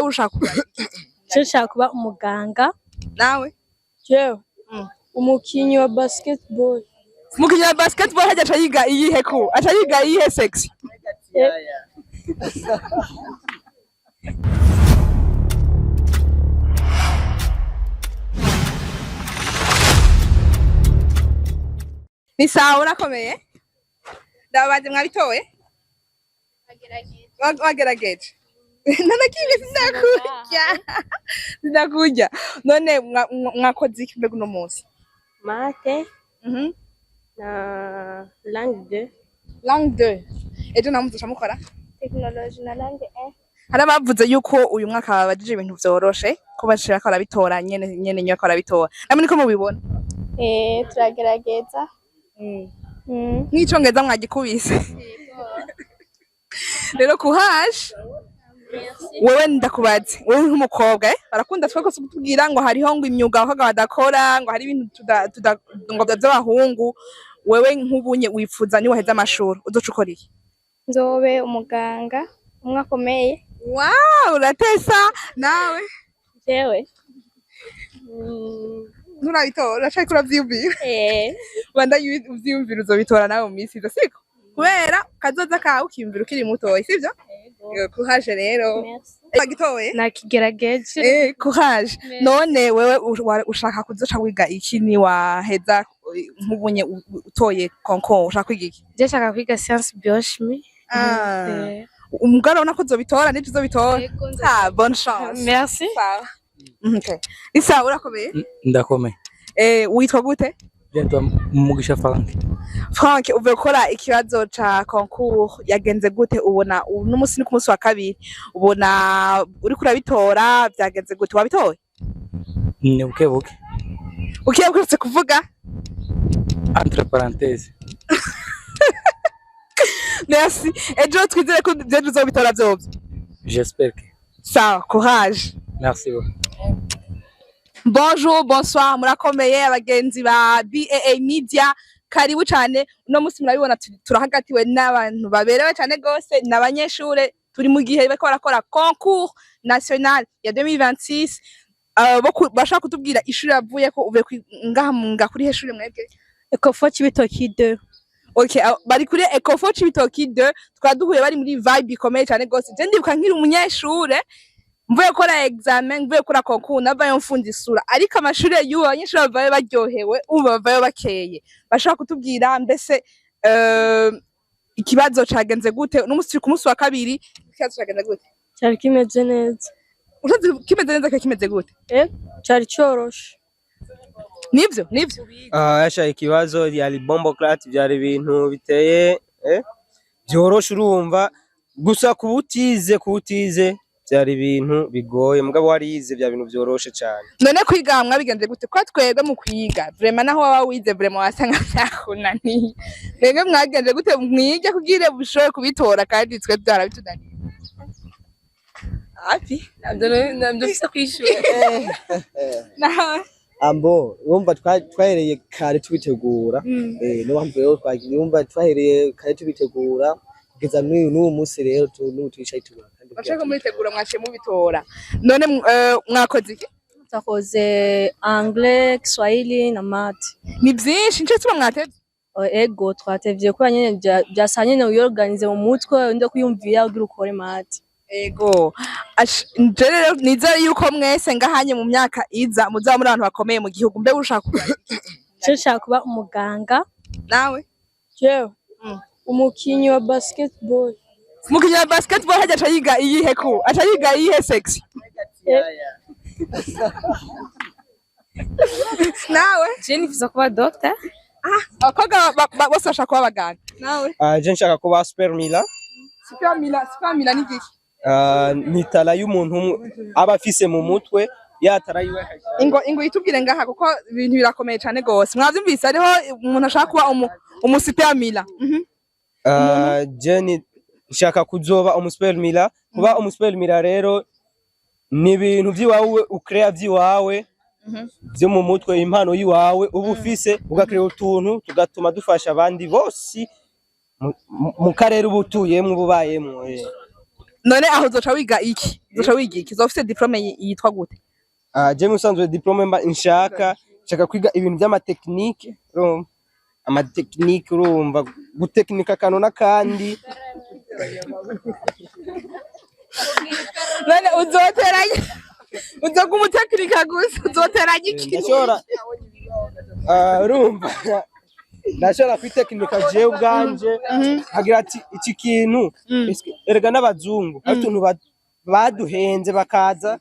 Mbe ushaka kuba iki? Je nshaka kuba umuganga. Nawe? Jewe umukinyi wa basketball. Umukinyi wa basketball hajya aca yiga iyihe ku? Aca yiga iyihe sex? Ni sawa, urakomeye? Ndababaze, mwabitoye? Wagerageje? Nta na kimwe sinakurya, sinakurya. None mwakoze iki mbega uno munsi? Maths na langue 2. Langue 2. Ejo namwe muzoca mukora? Technologie na langue 1. Hari abavuze yuko uyu mwaka babajije ibintu vyoroshe, ko bashaka barabitora nyene nyene nyako barabitora. Namwe niko mubibona? Eh, turagerageza. Nk'icongereza mwagikubise rero, kuhaje wewe ndakubaze, wewe nk'umukobwa, barakunda twe kose kutubwira ngo hariho ngo imyuga abakobwa badakora, ngo hari ibintu tuda ngo vy'abahungu. Wewe nk'ubunye wifuza niwaheza amashuri uzoca ukora iki? Nzobe umuganga umwe akomeye. Wow, uratesa. Nawe? Jewe Nturabitora, uracariko uravyiyumvira? Eh. Bandanye uvyiyumvira, uzobitora nawe mu minsi iza, siko? Kubera kazoza kawe ukiyumvira ukiri mutoyi, sivyo? Courage rero. Merci. Wagitoye? Nakigerageje. Eh, courage. None wewe ushaka kuzoca wiga iki ni waheza, nk'ubunye utoye concours, ushaka kwiga iki? Je nshaka kwiga science biochimie. Ah. Eh. Umugabo urabona ko uzobitora, n'ivyo uzobitora. Ah, bonne chance. Merci. Sawa. Okay. Isa, urakomeye? Ndakomeye. Eh, witwa gute? Nitwa Mugisha Frank. Frank, uvuye gukora ikibazo ca concours, yagenze gute? Ubona uno musi ni ku munsi wa kabiri, ubona uriko urabitora, vyagenze gute? Wabitoye? Ni buke buke. Ukiye ukurutse kuvuga? Entre parenthèses. Merci. Ejo twizere ko vyejo uzobitora vyovyo. J'espère que. Sawa, courage. Merci beaucoup. Bonjour, bonsoir, murakomeye abagenzi ba BAA Media, karibu cane. Uno musi murabibona turahagatiwe n'abantu baberewe cane gose, ni abanyeshure. Turi mu gihe bariko barakora concours national ya 2026. Bashaka kutubwira ishure bavuyeko. Uvuye ngaha nga kuri he shure mwebwe? Ecofo Cibitoki 2. Okay, bari kuri Ecofo Cibitoki 2. Tukaba duhuye bari muri vibe ikomeye cane gose. Je ndibuka nkiri umunyeshure mvuye gukora examen, mvuye gukora concours, navayo mfunze isura, ariko amashure y'ubu abanyeshure bavayo baryohewe, ubu bavayo bakeye. Bashaka kutubwira mbese ikibazo cagenze gute? Uno musi turi ku munsi wa kabiri, ikibazo cagenze gute? Cyari kimeze neza. Urazi kimeze neza, kimeze gute? Eh, cyari cyoroshe. Nivyo, nivyo. Ah, yasha ikibazo yari bomboclaat, byari ibintu biteye byoroshe, urumva gusa kubutize byari ibintu bigoye, mugabo warize bya bintu byoroshe cyane. None kwiga mwabigenze gute? Kwa twebwe mu kwiga vraiment, naho waba wize vraiment wasanga vyakunaniye. Mwebwe mwagenze gute mwige kugira mushobore kubitora, kandi twe byarabitunaniye? Api nabyo mfise kwishura. Nawe? Ambo urumva twahereye kare tubitegura, niyo mpamvu rero twagiye, urumva twahereye kare tubitegura kugeza n'uyu munsi rero n'ubu twicaye tubona kandi. Bashaka muritegura, mwaciye mubitora. None mwakoze iki? Twakoze anglais, Kiswahili na math. Ni vyinshi, nico gituma mwatevye? Ego, twatevye kubera nyene vyasa nyene wiyorganize mu mutwe, undi kwiyumvira kugira ukore maths. Ego. Nje rero nizere yuko mwese ngahanye mu myaka iza muzaba muri abantu bakomeye mu gihugu. Mbe ushaka kuba iki? Je nshaka kuba umuganga. Nawe? Jewe umukinyi wa basketball. Umukinyi wa basketball hajya aca yiga iyihe ku? Aca yiga iyihe sex? Nawe? Je nifuza kuba doctor. Abakobwa bose bashaka kuba abaganga. Nawe? Ah, je nshaka kuba Super Mila. Super Mila, Super Mila ni igiki? Ah, ni talent y'umuntu umwe aba afise mu mutwe, ya talent yiwe akayishyira. Ingo ingo yitubwire ngaha, kuko ibintu birakomeye cane gose. Mwavyumvise, hariho umuntu ashaka kuba umu Super Mila. Ah, je nshaka kuzoba umu Super Mila. Kuba umu Super Mila rero ni ibintu vy'iwawe ukrea, vy'iwawe vyo mu mutwe, impano yiwawe uba ufise, ugakrea utuntu tugatuma dufasha abandi bose mu karere uba utuyemwo, uba ubayemwo. None aho uzoca wiga iki? Uzoca wiga iki? Uzoba ufise diplôme yitwa gute? Ah, je musanzwe diplôme mba nshaka kwiga ibintu by'amatekinike, urumva, amatekinike, urumva, gutekinika akantu n'akandi. None uzoteranya, uzoga umutekinika gusa, uzoteranya iki? Ndashobora, urumva, ndashobora kwitekinika jewe ubwanje, nkagira ati iki kintu erega n'abazungu hari utuntu baduhenze, bakaza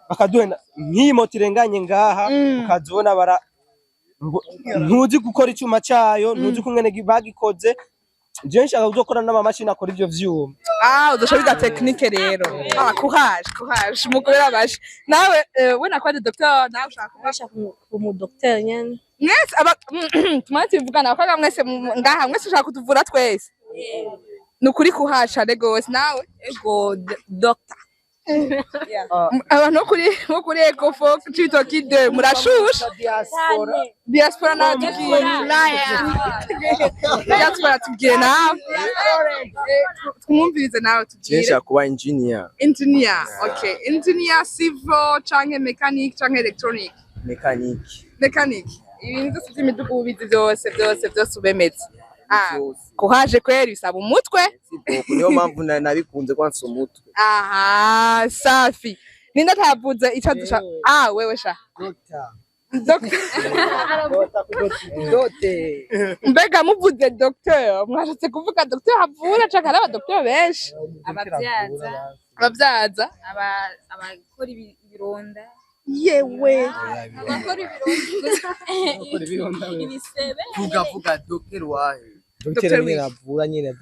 bakaduhenda, nk'iyi moto irenganye ngaha, ukaza ubona bara ntuzi gukora icyuma cyayo, ntuzi ukungene bagikoze. Jewe nshaka kuzokora n'amamashini akora ivyo vyuma. Ah, uzoca wiga technique rero. Ah, courage, courage, mukubera abashi. Nawe we nakwaje docteur, nawe ushaka kuba? Nashaka kuba umudokiteri nyene. Mwese aba tumara tubivugana, abakobwa mwese ngaha mwese ushaka kutuvura twese, ni ukuri courage cane gose. Nawe? Ego, doctor. Abantu bo kuri Ecofo Cibitoki de murashushe. Diaspora nawe tubwire, diaspora tubwire nawe. Twumvirize nawe, tubwire. Nshaka kuba engineer. Engineer, okay. Engineer civil canke mechanic canke electronic? Mechanic. Mechanic. Ibintu byose by'imiduga ubizi byose byose byose, ubemetse. Ah, courage kweri, bisaba umutwe. Niyo mpamvu nabikunze kwansa umutwe. Aha, safi. Ninde atavuze ico dusha? Ah, wewe sha. Doctor. Mbega muvuze docteur, mwashatse kuvuga docteur avura canke hari abadocteur benshi? Ababyaza. Ababyaza. Abakora ibironda. Yewe. Abakora ibironda, ibisebe. Vuga vuga, docteur wahe? Dogiteri Dr. nyene avura nyene.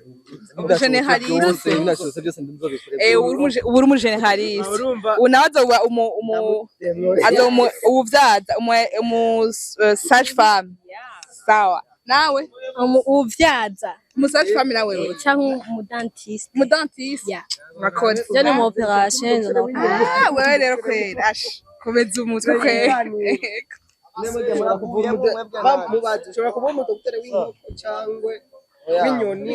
Généraliste. Byose binashobotse byose ndizobikore. Ubu uri umugeneraliste. Urumva. Ubu nawe azoba umu azoba uwuvyaza, umu sage femme. Sawa. Nawe? Uvyaza. Umu sage femme nawe wewe. Canke umudentiste. Umu dentiste. Yeah. Urakoze. Je ni mu operation. Ah, wewe rero kweri. Ash, komeza umutwe kweri. Ushobora kuba umudokiteri w'inkoko cyangwa w'inyoni.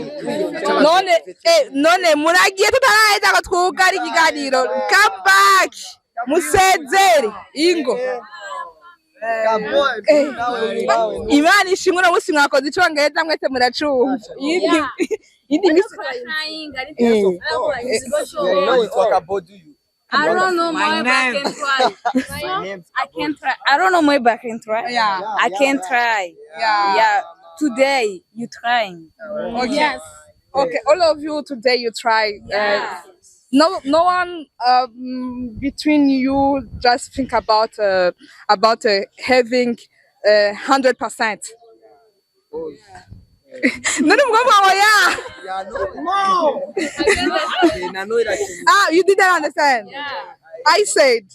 None muragiye tutaraheza ngo twugare ikiganiro. Come back. Musezere. Ingo. Imana ishimwe, uno munsi mwakoze icongereza mwese muracumva. Iyindi misi. Witwa Kaboduyu. I don't know more, but I can try. I can try. I don't know more, but I can try. I can try. Yeah. Today you trying. Okay. Yes. Okay, all of you today you try. No one between you just think about having 100%. None mugomba oya. Ah, you didn't understand. I said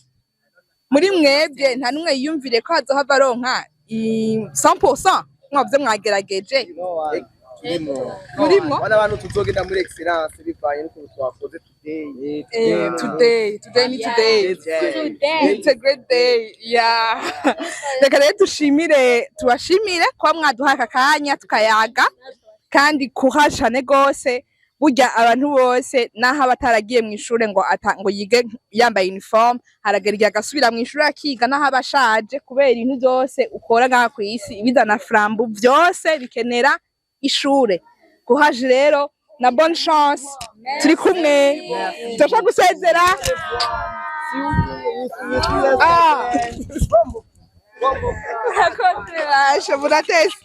muri mwebwe nta numwe yiyumvire ko hazohava aronka 100%, mwavuze mwagerageje. Murimo? Bana abantu tuzogenda muri excellence bivanye n'ukuntu twakoze today. Today, today ni today. Today. It's a great day. Yeah. Reka rero dushimire, tubashimire kuba mwaduha aka kanya tukayaga, kandi courage cane gose. Burya abantu bose naho aba ataragiye mu ishure ngo ngo yige yambaye uniforme, haragera igihe agasubira mu ishure akiga naho aba ashaje, kubera ibintu byose ukora ngaha kw'isi bizana frambu, byose bikenera ishure. Courage rero na bonne chance. Turi kumwe, turashaka gusezera. Ah. Murakoze basha, muratese.